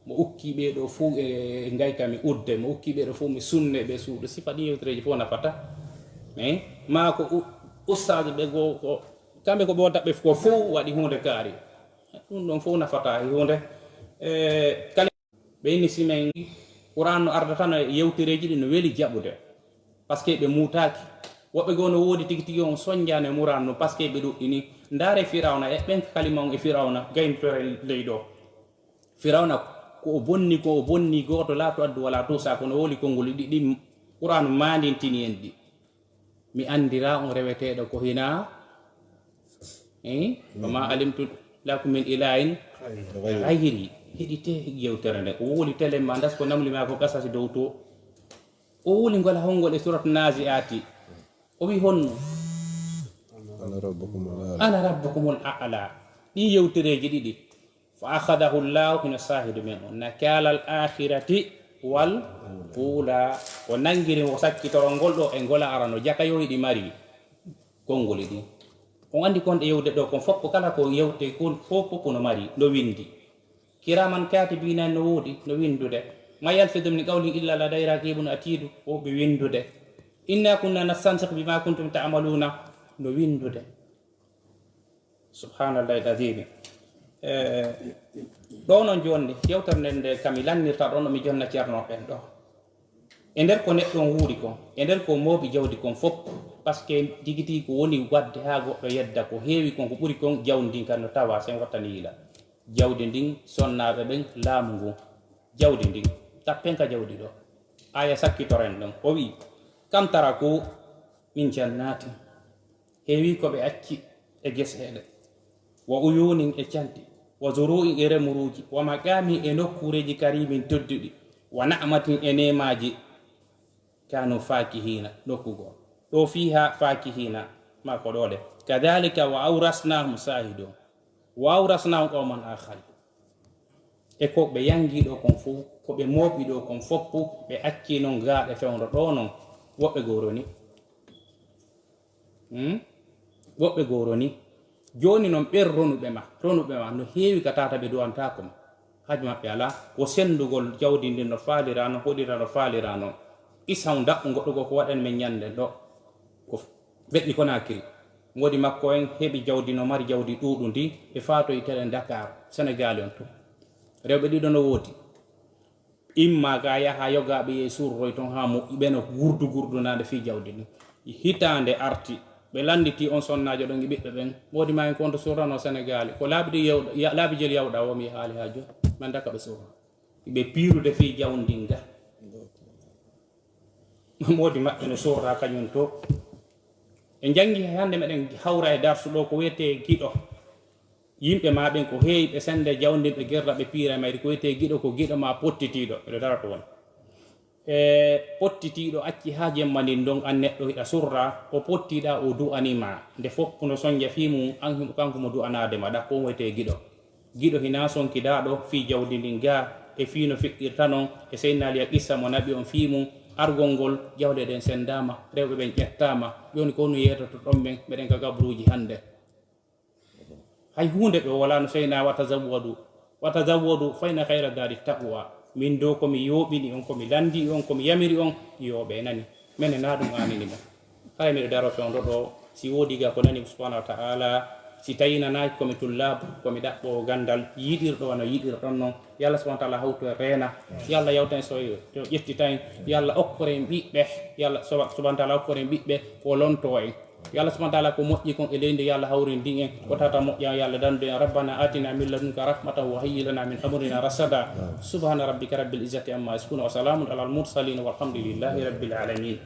Mo ukki ɓee ɗoo fof e, e ngayka mi udde, mo ukki ɓee ɗoo fof mi sunne ɓe suuɗo. Sifa ɗin yewtereeji fof nafata. Eh, maa ko u-, ustaaji ɓe goo, ko, kamɓe ko ɓe watta ɓe ko fof waɗi huunde kaari. Ɗum ɗon fof nafata e huunde. Eh, kala ɓe inni si men Qur'aan no arda tan e yewtereeji ɗi no weli jaɓude. Parce que ɓe muutaaki. Woɓɓe goo no woodi tigi tigi on sonjaano e Qur'aan no, parce que ɓe ɗuɗɗini. Ndaare Firawna e ɓen kalima on e Firawna gaynitore ley ɗoo. Firawna ko o bonni, ko o bonni gooto, laa to addu walaa to saa'i, kono o woli konngol ɗi, ɗi Qur'aanu maandintini en ɗi. Mi anndiraa on reweteeɗo ko hinaa, eh? Wa ma alimtu lakum min ilahin ghayri. Heɗitee yewtere nde. O woli telen ma, das ko namli ma ko qasasi dow to. O woli ngol hongol e surat Nazi'ati. O wi honno? Ana rabbukumul a'la. Ana rabbukumul a'la. Ɗi yewtereeji ɗiɗi. Fa akhadahu Allahu, hino saahidu men on, nakala al akhirati wal ula. O nangiri mo sakkitorol ngol ɗo e ngola arano, jaka yo hiɗi mari konngoli ɗin. On anndi kon ɗe yewde ɗo kon fof ko kala ko yewte kon fof ko no mari, no windi. Kiraman katibina no woodi, no windude. Ma yalfidu min qawlin illa ladayhi raqibun atidu, o ɓe windude. Inna kunna nastansiqu bima kuntum ta'maluna, no windude. Subhanallahi al-azim. Eh, ɗo noon jooni, yewtere nden nde kam mi lannirta ɗo no mi jonna ceerno ɓen ɗo. E nder ko neɗɗo on wuuri kon, e nder ko mooɓi jawdi kon fof, parce que tigi tigi ko woni waɗde haa goɗɗo yedda ko heewi kon, ko ɓuri kon, jawdi ndin kan no tawa sen wattani yila. Jawdi ndin, sonnaaɓe ɓen, laamu ngun. Jawdi ndin, tappen ka jawdi ɗo. Aya sakkitoren ɗon. O wi'i, kam taraku min jannatin. Heewi ko ɓe acci e geseele, wa uyunin e canɗi, wa zuru'in e remuruuji, wa maqamin e nokkuureeji karimin tedduɗi, wa na'matin e neemaaji, kanu faakihina, nokku goo. Ɗo fiiha faakihina, ma ko ɗo de. Kadhalika wa awrasnahum sahidun. Wa awrasnahum qawman akharin. E ko ɓe yangi ɗo kon fof, ko ɓe mooɓi ɗo kon fof, ɓe acci non gaaɗe fewndo ɗo non, woɓɓe goo roni. Hmm? Woɓɓe goo roni. Jooni non ɓen ronuɓe ma, ronuɓe ma no heewi ka tata ɓe du'antaako ma. Haaju maɓɓe alaa. Ko senndugol jawdi ndin no faalira non, hoɗira no faalira non. Isan daɓɓu goɗɗo goo ko waɗan men ñannde ɗo. Ko f-, beɗɗi Konaakiri. Moodi makko en heɓi jawdi, no mari jawdi ɗuuɗundi, ɓe faatoyi telen Dakar, Senegaali on to. Rewɓe ɗiɗo no woodi. Imma ka yaha yogaaɓe yehi surroy ton haa moƴƴi, ɓe no gurdu gurdunaade fii jawdi ndin. Hitaande arti, ɓe lannditi on sonnaajo ɗon e ɓiɓɓe ɓen. Moodi maa en ko on to surrano Senegaali. Ko laabi ɗi yawɗa, ya-, laabi jeli yawɗa o mi haali haa jooni. Men daka ɓe surra. Ɓe piirude fii jawdi ndin ga. Moodi maɓɓe no sorra kañum to. En janngi hay hannde meɗen hawra e darsu ɗo ko wiyetee giɗo. Yimɓe maa ɓen ko heewi ɓe sennde jawdi ɓe gerra ɓe piira e mayri ko wiyetee giɗo ko giɗo maa pottitiiɗo. Miɗo dara toon. E pottitiiɗo acci haa jemma ndin ndon an neɗɗo hiɗa surra, o pottiiɗa o du'anii ma. Nde fof no sonja fii mum an himo kanko mo du'anaade ma, ɗa ko wiyetee giɗo. Giɗo hinaa sonkidaaɗo fii jawdi ndin gaa E fii no feƴƴirta non e Seydina Aliya, qissa mo naɓi on fii mum, argol ngol, jawle ɗen senndaama, rewɓe ɓen ƴettaama, jooni ko honɗum yeetotoɗon men, meɗen ka gabruuji hannde. Hay huunde ɓe wala no Seydina, "Wa tazawwadu, wa tazawwadu fa inna khayra zadi taqwa." Min dow ko mi yooɓini on, ko mi lanndii on, ko mi yamiri on, yo ɓe nani. Mene na ɗum aanini mo. Haray miɗo daroo fewndo ɗo, si woodi ga ko nani subhanahu wa ta'ala, si tawi nanaaki ko mi tullaabu, ko mi ɗaɓɓoowo ganndal, yiɗirɗo wano yiɗirɗon non. Yo Allah subhanahu wa ta'ala hawtu en reena. Yo Allah yawtu en so, so ƴetti tan. Yo Allah okkor en ɓiɓɓe. Yo Allah suba-, subhanahu wa ta'ala okkor en ɓiɓɓe ko lontoo en. Yo Allah subhanahu wa ta'ala ko moƴƴi kon e leydi, yo Allah hawrindin en. Ko tawata moƴƴa, yo Allah dandu en. Rabbana atina min ladunka rahmatan wa hayyi lana min amrina rashada. Subhana rabbika rabbil izzati amma yasifun wa salamun alal mursalin walhamdulillahi rabbil alamin.